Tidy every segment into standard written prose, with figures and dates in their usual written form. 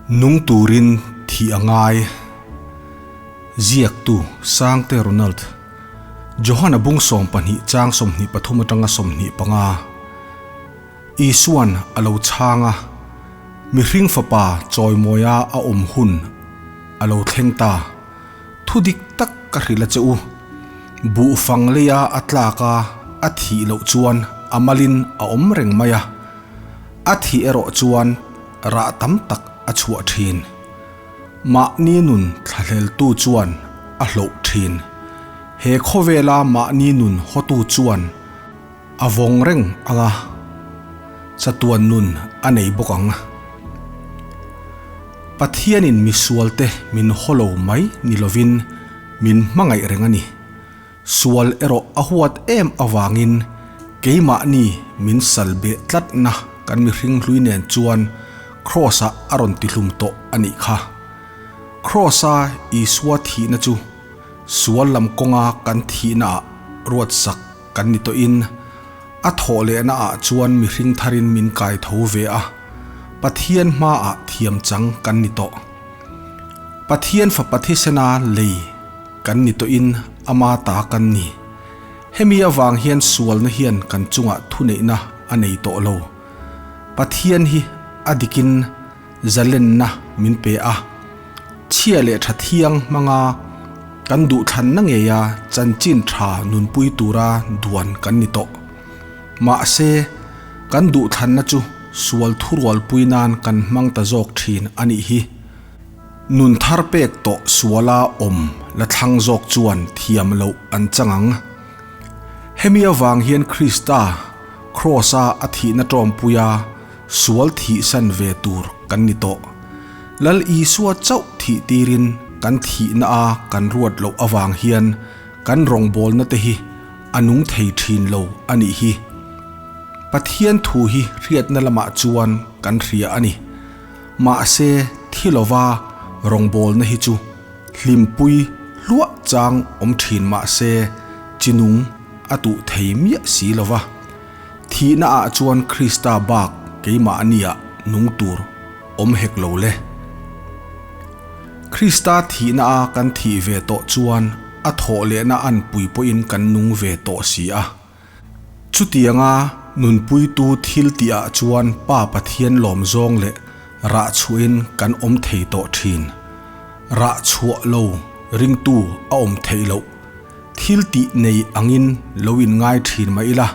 Nung turin thih a ngai. Ziaktu, Sangte Ronald. Johana bung 12 chang 23 atanga 25. Isuan a lo chhang a, Mihring Fapa chawimawia a awm hun a lo thleng ta. Thu dik tak ka hrilh a che u. Buh fang leia a tlak a, a thih loh chuan a malin a awm reng mai a. A thih erawh chuan rah tam tak a chhuah thin. Mahni nun thlahleltu chuan a hloh thin. He khawvela mahni nun hawtu chuan a vawng reng ang a, chatuan nun a nei bawk ang. Pathianin misualte min haw lo mai ni lovin min hmangaih reng a ni. Sual erawh a huat em avangin keimahni min sal beh tlatna kan mihring hlui nen chuan Kraws-ah a rawn tihlum tawh a nih kha. Kraws-a Isua thihna chu sual lam kawnga kan thihnaah ruatsak kan ni tawhin a thawh lehnaah chuan mihring tharin min kai tho ve a, Pathian hmaah thiam chang kan ni tawh. Pathian Fapa thisena lei kan ni tawhin ama ta kan ni. Hemi avang hian sualna hian kan chungah thuneihna a nei tawh lo. Pathian hi a dikin zalenna min pe a, chhia leh tha thiang hmanga kan duhthlanna ngeia chanchin tha nunpui tura duan kan ni tawh. Mahse, kan duhthlanna chu sual thurualpui nan kan hmang ta zawk thin a nih hi. Nun thar pek tawh suala awm la thlang zawk chuan thiam loh an chang ang. Hemi avang hian Krista Kraws-a a thihna tawmpuia Sual thihsan ve tur kan ni tawh. Lal Isua chauh thih tirin kan thihna a kan ruat loh avang hian kan rawngbawlna te hi a nung thei thin lo a nih hi. Pathian thu hi hriatna lamah chuan kan hria a ni. Mahse thi lova rawngbawlna hi chu hlimpui hluah chang awm thin mahse chinung a tuh thei miah si lova. Thihna ah chuan Krista bak keimahni ah nung tur awm hek lo le. Krista thihna a kan thih ve tawh chuan a thawh lehna an pui pawhin kan nung ve tawh si a. Chutianga nunpuitu thil tih ah chuan Pa Pathian lawm zawng leh rah chhuahin kan awm thei tawh thin. Rah chhuah lo ringtu a awm theih loh. Thil tih nei angin lo in ngai thin mah ila,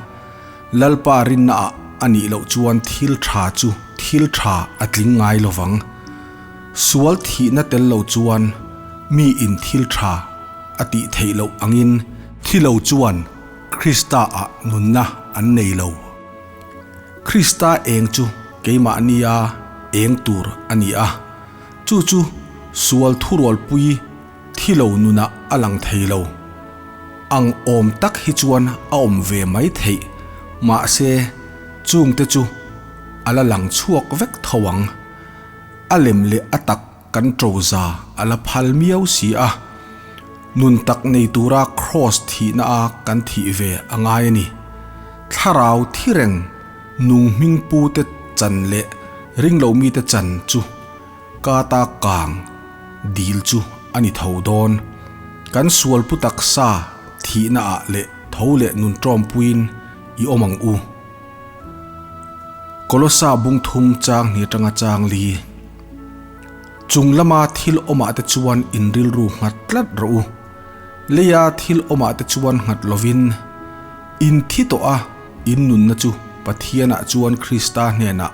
Lalpa rinna ah a nih loh chuan thil tha chu thil tha a tling ngai lovang. Sual thihna tel lo chuan mi in thil tha a tih theih loh angin thi lo chuan Krista ah nunna an nei lo. Krista eng chu keimahnia eng tur a ni a, chu chu sual thurualpui Thi lo nunah a lang thei lo. Ang awm tak hi chuan a awm ve mai theih, mahse chungte chu a la lang chhuak vek tho ang. A lem leh a tak kan ṭo za a la phal miau si a. Nun tak nei tura Kraws thihna a kan thih ve a ngai a ni. Thlarau thi reng nung hming pute chan leh ringlo mite chan chu Ka ta kang dil chu a ni tho dawn. Kan sual pu taksa thihna ah leh tho leh nun tawmpuiin i awm ang u. Kolosa bung thum chang hni atanga chang li. Chung lama thil awmah te chuan in rilru nghat tlat rawh u. Leia thil awmah te chuan nghat lovin in thi tawh a, in nunna chu Pathianah chuan Krista hnenah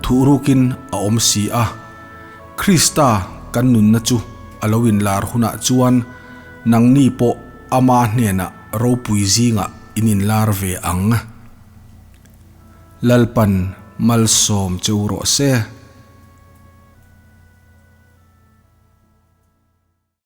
Thuhrukin a awm si a, Krista kan nunna chu a lo inlar hunah chuan nangni pawh ama hnenah ropui zingah in inlar ve ang. Lalpan malsawm che u rawh se.